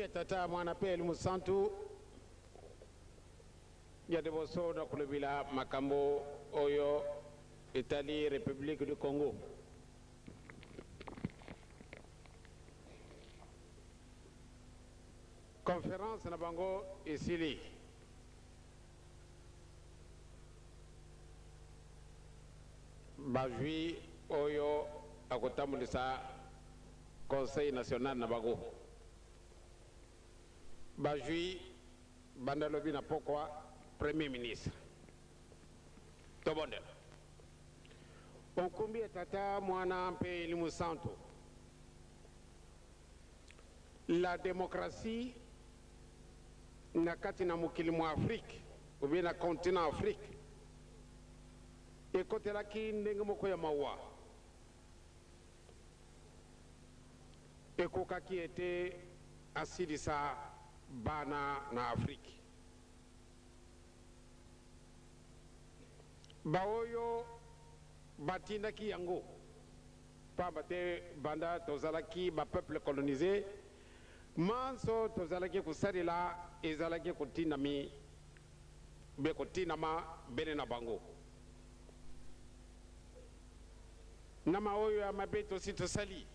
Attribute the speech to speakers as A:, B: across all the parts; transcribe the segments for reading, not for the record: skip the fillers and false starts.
A: Okumbi ya Tata, Mwana mpe Elimo Santu ya liboso na kolobela makambo oyo etali Republique du Congo. Conference na bango esili. Bazwi oyo akotambulisa Conseil national na bango. Bazwi banda lobi na pokwa Premier ministre. Tobondela. Okumbi ya Tata, Mwana mpe Elimo Santu. La democratie na kati na mokili mwa Afrique ou bien na continent Afrique ekotelaki ndenge moko ya mawa. Ekokaki ete asilisa bana na Afrique. Baoyo batindaki yango, pamba te banda tozalaki ba peuple colonise, manso tozalaki kosalela ezalaki kotindami be kotindama bene na bango. Na maoyo ya mabe tosi tosali,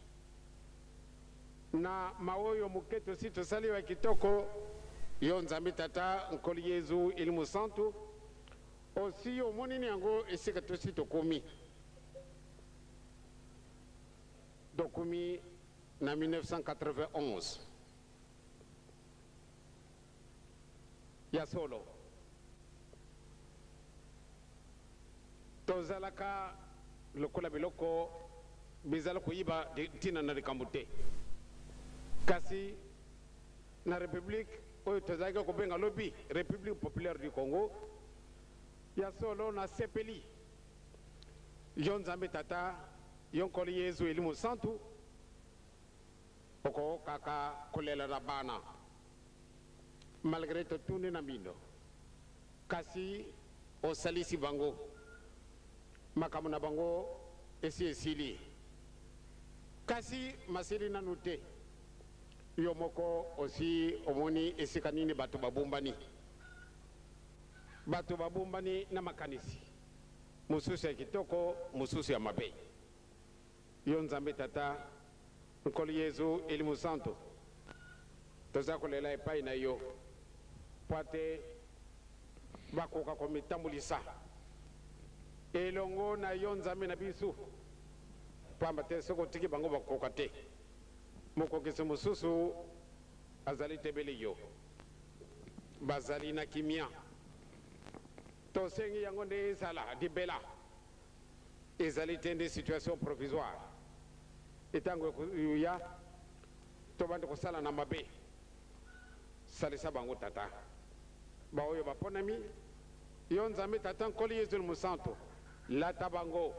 A: na maoyo moke tosi tosali ya kitoko, yo Nzambe Tata, Nkolo Yezu, Elimo Santu, osi omoni ni yango esika tosi tokomi. Tokomi na 1991. Ya solo, tozalaka lokola biloko bizali koyiba ntina na likambo te. Kasi na Republique oyo tozalaki kobenga lobi Republique populaire du Congo, ya solo nasepeli yo Nzambe Tata, yo Nkolo Yezu Elimo Santu, okokaka kolela na bana malgre totuni na mbindo, kasi osalisi bango, makambo na bango esi esili, kasi masili nanu te. Yo moko osi omoni esika nini bato babombani. Bato babombani na makanisi mosusu ya kitoko, mosusu ya mabe. Yo Nzambe Tata, Nkolo Yezu, Elimo Santu, toza kolela epai na yo mpo ate bakoka komitambulisa elongo na yo Nzambe na biso, pamba te soki otiki bango bakoka te. Mokokisi mosusu azali te bele yo. Bazali na kimia. Tosengi yango nde ezala libela. Ezali te nde situation provisoire. Etango ekoya, tobandi kosala na mabe. Salisa bango, Tata. Baoyo baponami, Yo Nzambe Tata, Nkolo Yezu Mosantu, lata bango.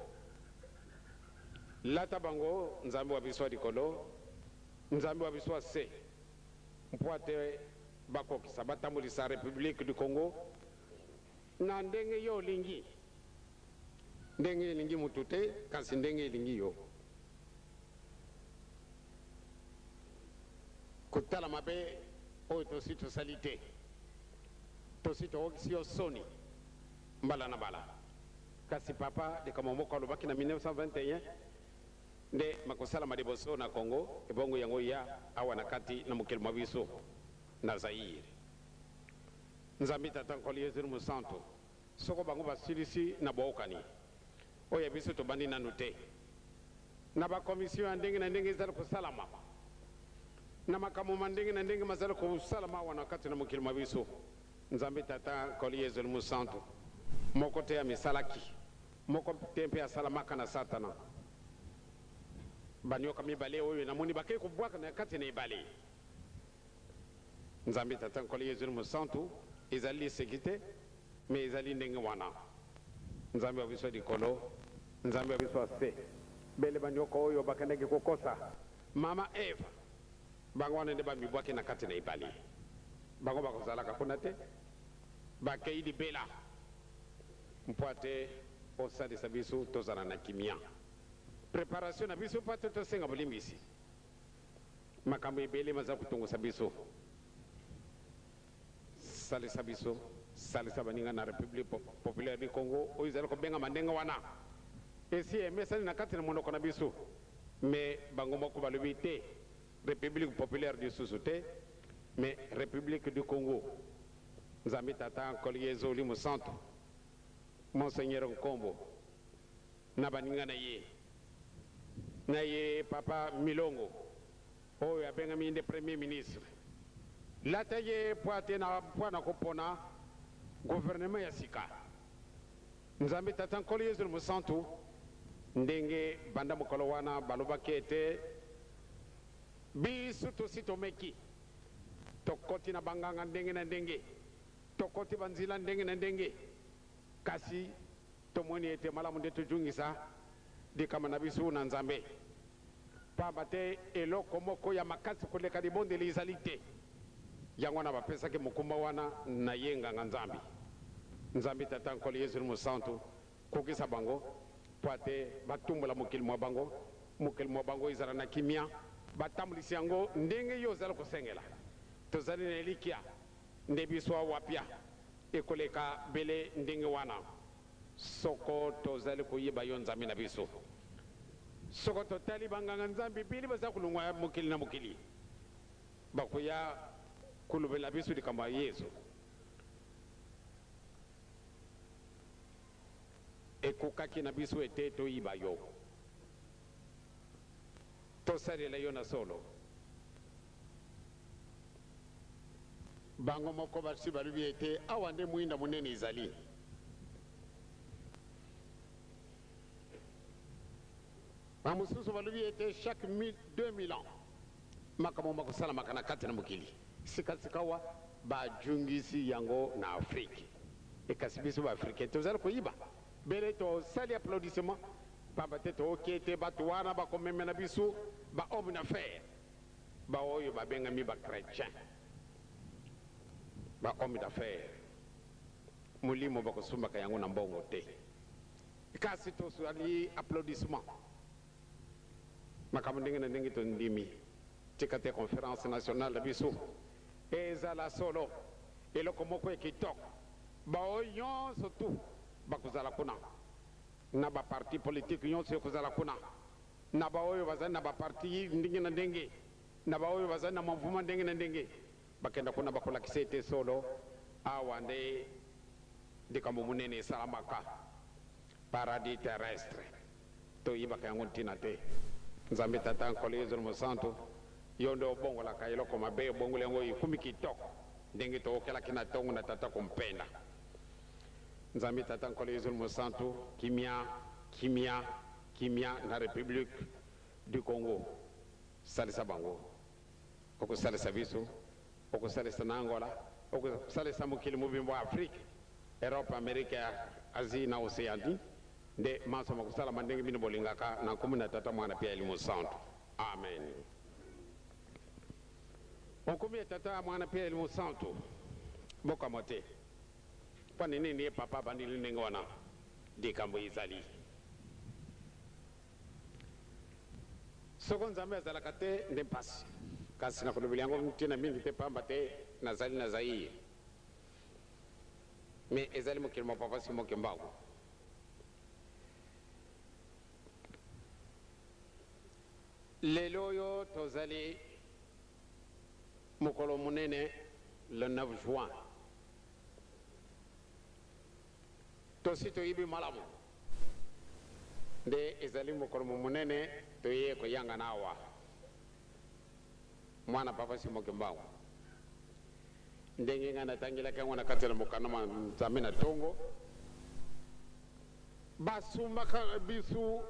A: Lata bango, Nzambe wa biso wa likolo, Nzambe wa biso wa se, mpo ate bakokisa, batambulisa Republique du Congo na ndenge yo olingi. Ndenge elingi mutu te, kasi ndenge elingi yo. Kotala mabe oyo tosi tosali te. Tosi tookisi yo soni mbala na mbala. Kasi Papa, likambo moko alobaki na 1921 nde makosalama liboso na Congo, ebongo yango ya awa na kati na mokili mwa biso na Zaïre. Nzambe Tata Nkolo Yezu Mosantu. Soko bango basilisi na bookani, oyo ya biso tobandi nanu te. Na ba commission ya ndenge na ndenge ezali kosalama, na makambo ma ndenge na ndenge mazali kosalama awa na kati na mokili mwa biso, Nzambe Tata, Nkolo Yezu Mosantu, moko te amisalaki, moko te mpe asalamaka na Satana. Banioka mibale oyo namoni bakei kobwaka na kati na ebale. Nzambe Tata Nkolo Yezu Mosantu, ezali liseki te, mais ezali ndenge wana. Nzambe wa biso ya likolo, Nzambe wa biso ya se, bele banioka oyo bakendaki kokosa mama Eva, bango wana nde bamibwaki na kati na ebale. Bango bakozalaka kuna te, bakei libela. Mpo ate osalisa biso tozala na kimia. Preparation na biso mpo ate tosenga bolimbisi. Makambo ebele maza kotungusa biso. Salisa biso, salisa baninga na Republique Populaire du Congo oyo ezali kobengama ndenge wana. Esi emesani na kati na monoko na biso, mais bango moko balobi te Republique Populaire lisusu te, mais Republique du Congo. Nzambe Tata, Nkolo Yezu Molimo Santu, Monseigneur Nkombo na baninga na ye, na ye Papa Milongo oyo abengami nde Premier ministre, lata ye pwa te na pwa na kopona gouvernement ya sika. Nzambe Tata Nkolo Yezu Mosantu, ndenge banda mokolo wana balobaki ete biso tosi tomeki, tokoti na banganga ndenge na ndenge, tokoti banzila ndenge na ndenge, kasi tomoni ete malamu nde tozongisa likama na biso na Nzambe, pamba te eloko moko ya makasi koleka libondeli ezali te. Yango wana bapesaki mokumba wana na ye nganga Nzambe. Nzambe Tata Nkolo Yezu Mosantu, kokisa bango po ate batumbola mokili mwa bango, mokili mwa bango ezala na kimia, batambulisi yango ndenge yo ozali kosengela. Tozali na elikya nde biso awa pia ekoleka bele ndenge wana, soko tozali koyeba yo Nzambe na biso. Soko totali banganga Nzambe bele baza kolongwa mokili na mokili, bakoya kolobela biso likambo ya Yezu. Ekokaki na biso ete toyiba yo, tosalela yo na solo. Bango moko basi balobi ete awa nde mwinda monene ezali. Bamosusu balobi ete chaque 2000 ans makambo makosalamaka na kati na mokili. Sikasikawa bajungisi yango na Afrique. Ekasi biso ba Africain tozali koyiba bele, tosali applaudissement pamba te tooki ete bato wana bakomemela biso ba homme d'affaires, baoyo babengami ba chrétien, ba homme d'affaires. Molimo bakosumbaka yango na mbongo te, kasi tosali applaudissement, makambo ndenge na ndenge tondimi. Tika te conférence nationale na biso ezala solo eloko moko ya kitoko. Baoyo nyonso tu bakozala kuna, na baparti politike nyonso ekozala kuna, na baoyo bazali na baparti ndenge na ndenge, na baoyo bazali na mouvement ndenge na ndenge, bakenda kuna, bakolakisa ete solo awa nde likambo monene esalamaka, paradis terrestre. Toyibaka yango ntina te. Nzambe Tata Nkolo Yezu Mosantu, yo nde obongolaka eloko mabe, obongoli yango ekumi kitoko ndenge tookelaki na ntongo na Tata kompenda. Nzambe Tata Nkolo Yezu Mosantu, kimia, kimia, kimia na Republique du Congo. Salisa bango, okosalisa biso, okosalisa na Angola, okosalisa mokili mobimba wa Afrique, Europe, Amerique, Asie na Océanie, nde manso makosalama ndenge bino bolingaka, na nkombo na Tata, Mwana mpe ya Elimo Santu. Amen. Nkombo ya Tata, Mwana mpe ya Elimo Santu. Bokamwa te mpo na nini ye papa abandeli ndenge wana. Likambo ezali soko Nzambe azalaka te nde mpasi, kasi nakolobela yango ntina mingi te, pamba te nazali na Zaire, me ezali mokili mwa papa Simon Kimbangu. Lelo oyo tozali mokolo monene, le 9 juin. Tosi toyebi malamu nde ezali mokolo monene toye koyangana awa, mwana papa Simon Kimbangu, ndenge ngai natangelaki yango na kati na mokanda mwa Nzambe na ntongo. Basumbaka biso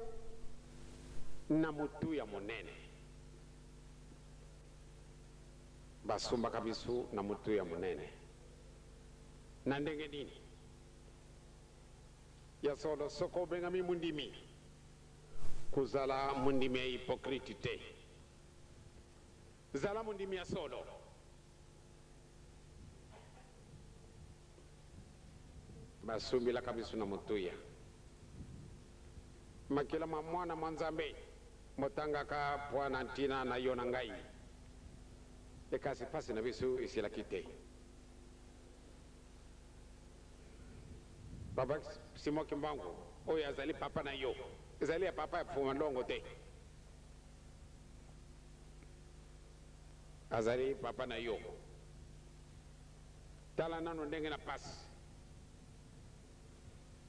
A: na motuya monene, basumbaka biso na motuya monene na ndenge nini? Ya solo, soko obengami mondimi, kozala mondimi ya hypocrite te, zala mondimi ya solo. Basumbelaka biso na motuya makila ma mwana mwa Nzambe motangaka mpo na ntina na yo na ngai, ekasi mpasi na biso esilaki te. Papa Simon Kimbangu oyo azali papa na yo, ezali ya papa ya Fuma Ndongo te, azali papa na yo. Tala nano ndenge na pasi,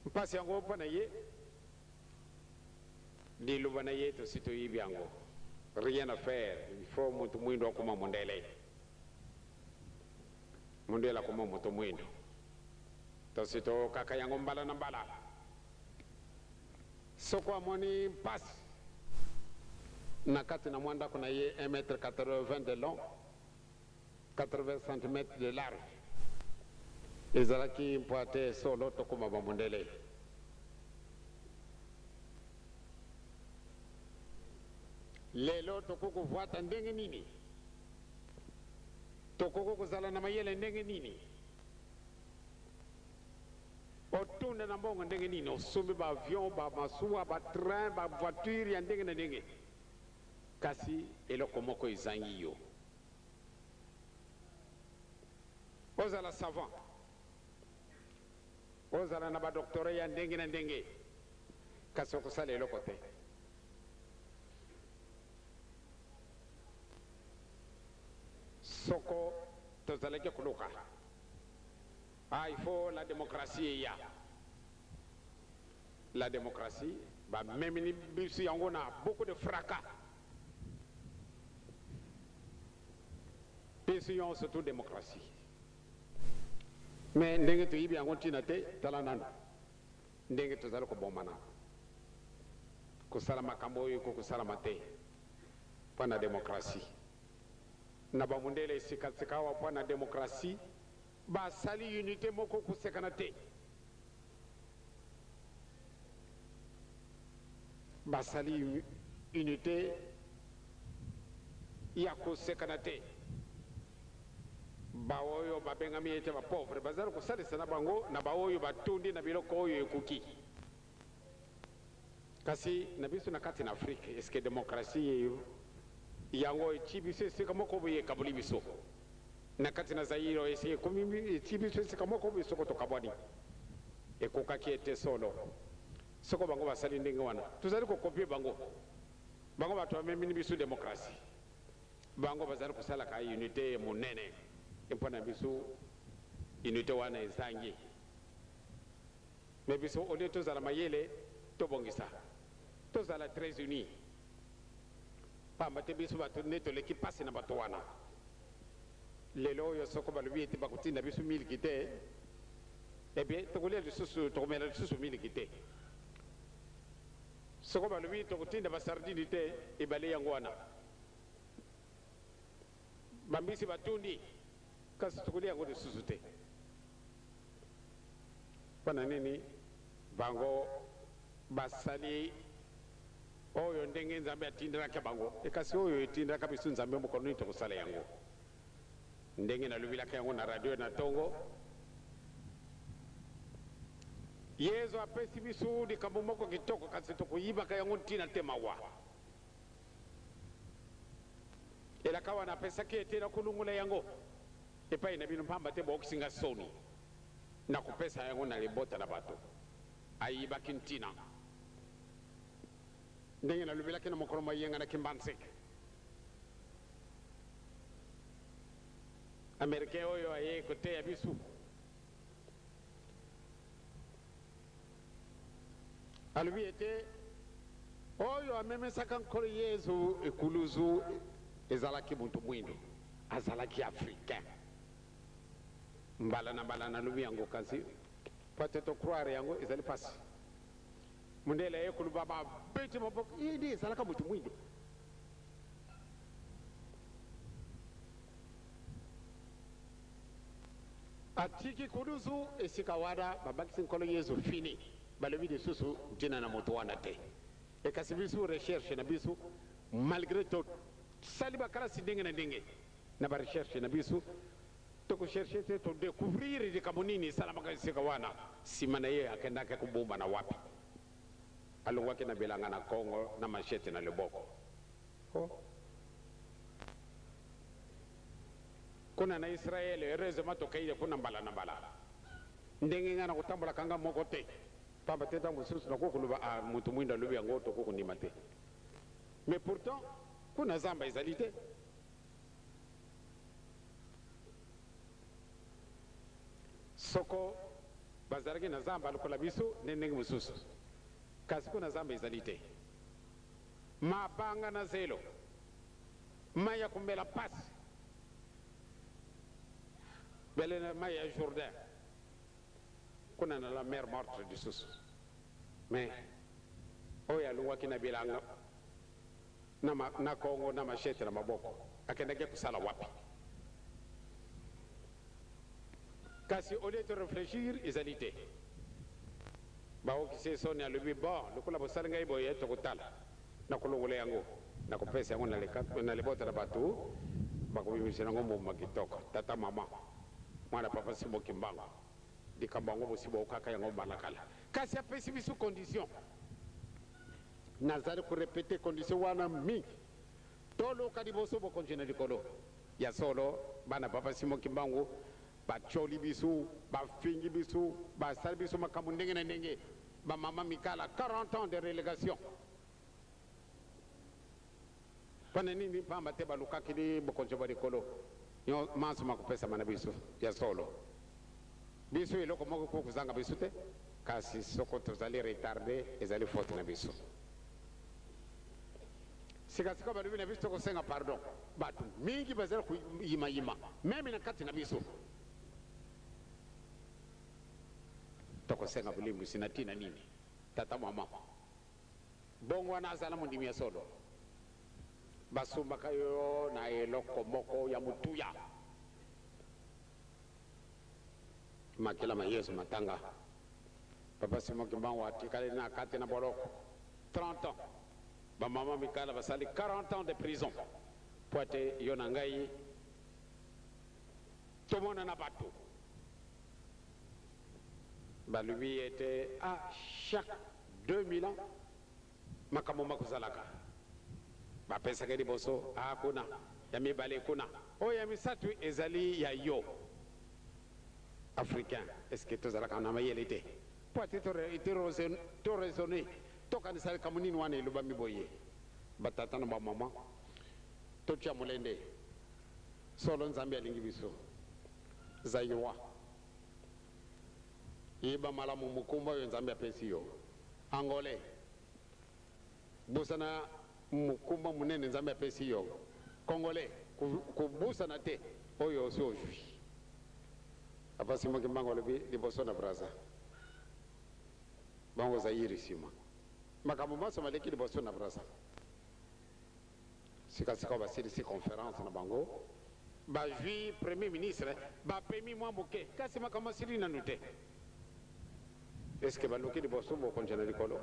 A: mpasi yango mpo na ye, liloba na ye tosi toyibi yango, rien à faire, il faut moto mwindo akoma mondele, mondele akoma moto mwindo, tosi tokaka yango mbala na mbala. Soko amoni mpasi na kati na mwa ndako na ye 1 mètre 80 de long, 80 cm de large, ezalaki mpo ate solo tokoma bamondele. Lelo tokoki kovwata ndenge nini? Tokoki kozala na mayele ndenge nini? Otunda na mbongo ndenge nini? Osombi ba avion, ba masuwa, ba train, ba voiture ya ndenge na ndenge, kasi eloko moko ezangi yo. Ozala savant, ozala na ba doctorat ya ndenge na ndenge, kasi okosala eloko te. Soko tozalaki koluka, ah, il faut la démocratie eya. La démocratie bamemini biso yango na beaucoup de fracas. Biso nyonso tu démocratie, mais ndenge toyibi yango ntina te. Tala nano ndenge tozali kobomana, kosala makambo oyo ekokosalama te mpo na démocratie. Na bamundele esikasika awa, mpo na démocratie basali unité moko kosekana te. Basali unité ya kosekana te. Baoyo babengami ete bapauvre bazali kosalisa na bango na baoyo batondi na biloko oyo ekoki. Kasi na biso na kati na Afrique, est-ce démocratie yango eti biso esika moko boye, ekaboli biso? Na kati na Zaire, esi ekomi eti biso esika moko boye, soko tokabwani? Ekokaki ete solo soko bango basali ndenge wana, tozali kocopier bango. Bango bato bamemini biso démocratie, bango bazali kosalaka unité monene. Mpo na biso unité wana ezangi. Me biso, au lieu tozala mayele, tobongisa, tozala très unis, pamba te biso bato nde toleki mpasi na bato wana. Lelo oyo, soko balobi ete bakotinda biso miliki te, eh bien tokolia lisusu, tokomela lisusu miliki te. Soko balobi tokotinda basardini te, ebale yango wana bambisi batundi, kasi tokolia yango lisusu te. Mpo na nini? Bango basali oyo ndenge Nzambe atindelaka bango. Ekasi oyo etindelaka biso Nzambe, mokolo nini tokosala yango? Ndenge nalobilaka yango na radio na ntongo, Yezu apesi biso likambo moko kitoko, kasi tokoyibaka yango ntina te. Mawa. Elaka wana apesaki ete nakolongola yango epai na bino, pamba te boyokisinga soni, nakopesa yango na libota na bato. Ayibaki ntina. Ndenge nalobelaki na mokolo mayenga na Kimbanseke, Américain oyo aye koteya biso alobi ete oyo amemesaka Nkolo Yezu ekuluzu ezalaki moto mwindo, azalaki Africain. Mbala na mbala nalobi yango, kasi po ete tocroire yango ezali mpasi. Mondele aye koloba, babeti maboko, ye nde ezalaka moto mwindo. Atiki kuluzu esika wana babakisi Nkolo Yezu, fini. Balobi lisusu ntina na moto wana te. Ekasi biso, recherche na biso, malgré tosali bakalasi ndenge na ndenge, na barecherche na biso tokocherche te todécouvrir likambo nini esalamaka esika wana. Nsima na ye akendaki kobomba na wapi? Alongwaki na bilanga na Kongo na machette na loboko. Oh. Kuna na Israele, heureusement tokei kuna mbala na mbala. Ndenge ngai nakotambolaka nga moko te, pamba te ntango mosusu nakoki koloba, ah, moto mwindo alobi yango, tokoki kondima te. Mais pourtant kuna zamba ezali te. Soko bazalaki na zamba lokola biso nde ndenge mosusu, kasi kuna zamba ezali te. Mabanga na zelo, mai ya komela mpasi, bele na mai ya Jourdain, kuna na la mer Morte lisusu. Mais oyo alongwaki na bilanga na, ma, na Congo na machete na maboko, akendaki kosala wapi? Kasi au lieu to reflechir, ezali te. Baokisi ye soni, alobi, bon, lokola bosali ngai boye, tokotala. Nakolongola yango, nakopesa yango na libota na bato, bakobimisela yango mbuma kitoko. Tata, mama, mwana papa Simon Kimbangu, likambo yango bosi bookaka yango mbala kala. Kasi apesi biso condition. Nazali ko repeter condition wana mingi. Toluka liboso bokonzi na likolo. Ya solo, bana papa Simon Kimbangu batioli biso, bafingi biso, basali biso makambo ndenge na ndenge. Ba mama Mikala, 40 ans de relegation. Pona nini? Pamba te balukaki li bokonzi bwa likolo. Nyo manso makopesama na biso. Ya solo, biso eloko moko ekoki kozanga biso te, kasi soko tozali retarde, ezali faute na biso. Sikasikoyo balobi na biso tokosenga pardon. Bato mingi bazali koyimayima meme na kati na biso. Tokosenga bolimbisi na ntina nini? Tata, mama, bongo wana azala mondimi ya solo. Basumbaka yo na eloko moko ya motuya. Makila ma Yesu matanga. Papa Simon Kimbangu atikali na kati na boloko 30 ans. Ba mama Mikala basali 40 ans de prison po ete yo na ngai tomona na bato. Balobi ete a chaque 2000 ans makambo makozalaka. Bapesaka liboso a kuna, ya mibale kuna, oyo ya misato ezali ya yo. Africain, est-ce que tozalaka na mayele te? Po ete to raisonner, tokanisa likambo nini wana elobami boye. Batata na bamama, totia molende. Solo Nzambe alingi biso. Zaïrois, yeba malamu mokumba oyo Nzambe apesi yo. Angolais, bosana mokumba monene Nzambe apesi yo. Congolais, kobosana te oyo osi ozwi. Papa Simon Kimbangu alobi liboso na Brazza, bango Zaïre nsima. Makambo manso maleki liboso na Brazza. Sikasika basilisi conference na bango, bazwi premier ministre, bapemi mwa moke, kasi makambo asili nanu te. Est-ce que baluki liboso bokonzi na likolo?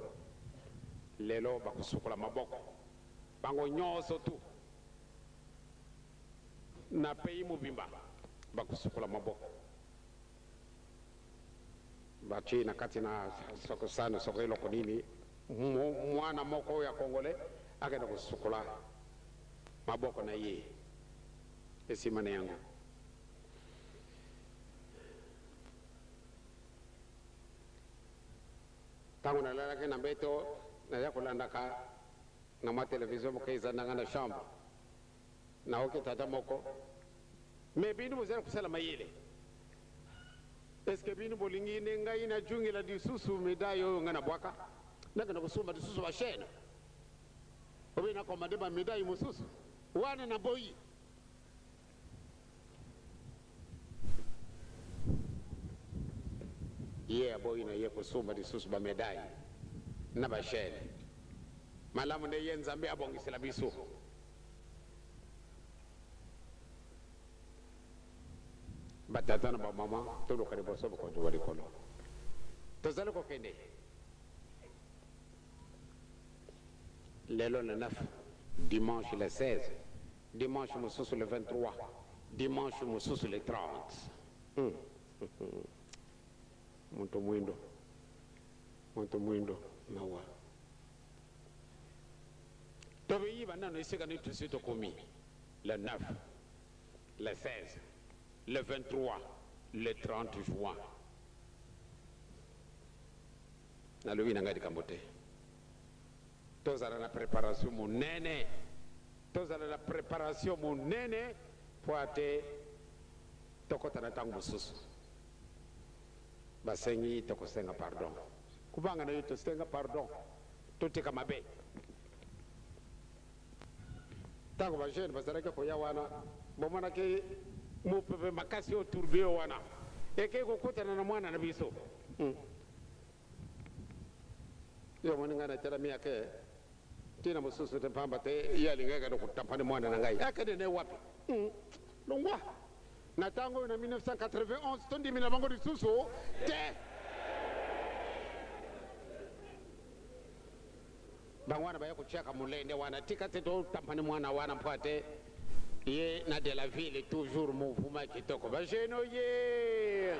A: Lelo bakosukola maboko bango nyonso tu na pays mobimba, bakosukola maboko, batie na kati na soko sani, soko eloko nini, mwana moko ya congolais akenda kosukola maboko na ye esima na yango. Ntango nalalaki na mbeto, naya kolandaka na mwa televizio moko eza nanga na chambre, naoki tata moko: me bino bozali kosala mayele, eske bino bolingi nde ngai najungela lisusu medaille oyo ngai nabwaka, nakenda kosomba lisusu bachaîne obe nakomande bamedaille mosusu wana? Naboyi. Ye aboyi na ye kosomba lisusu bamedaille na bachaîne. Malamu nde ye Nzambe abongisela biso. Batata na bamama, toluka liboso bokonzi bwa likolo. Tozali kokende lelo le 9, dimanche le 16, dimanche mosusu le 23, dimanche mosusu le 30. Moto mwindo, moto mwindo, mawa. Tobeyiba nano esika nini tosi tokomi: le 9, le 16, le 23, le 30 juin. Nalobi na ngai likambo te. Tozala na preparation monene, tozala na preparation monene mpo ate tokɔta na ntango mosusu. Basengi tokosenga pardon. Kubanga na yo tosenga pardon, totika mabe. Ntango bajeune bazalaki koya wana, bomonaki mopepe makasi oyo tourbillon wana ekei kokutana na mwana na biso. Yo omoni ngai natelami ake ntina mosusu te, mpamba te ye alingaki na kotampane mwana na ngai. Akende na ye wapi? Longwa na ntango oyo na 1991, tondimi na bango lisusu te. Bango wana baya kotiaka molende wana, tika te totampane mwana wana mpo ate ye na de la ville toujours mouvement kitoko. Bajeune oye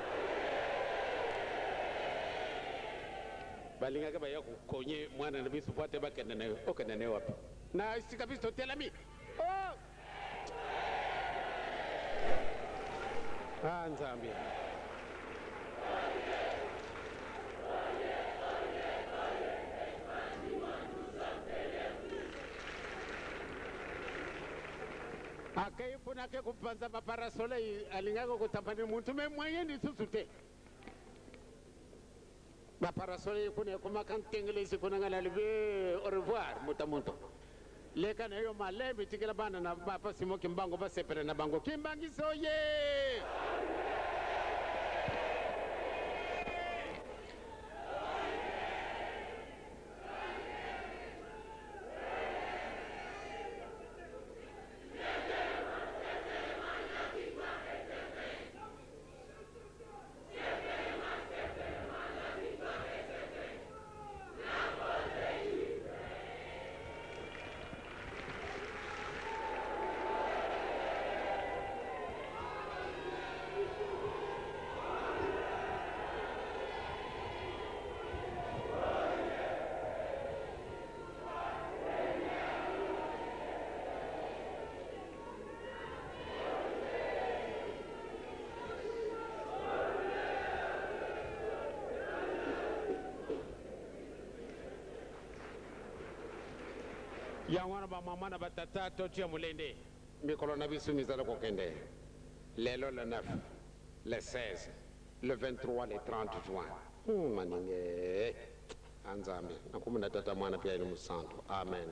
A: balingaki baya kokonye mwana na biso mpo ate bakende na yo. Okende na yo wapi na esika biso totelami? Oh! Ah, Nzambe! Akei kuna, ake kopanza baparasoleil, alingaki kotampani muntu me moyen lisusu te. Baparasoleil kuna ekomaka ntengelesi kuna. Ngai nalobi au revoir, moto moto leka na yo malembe, tikela bana na papa Simo Kimbangu basepela na bango. Kimbangiso ye! Yango wana, bamama na batata, totia molende. Mikolo na biso mizala kokende. Lelo le 9, le 16, le 23, le 30 juin. Maninge a Nzambe nakumuna Tata, Mwana mpe Aino Mosantu. Amen.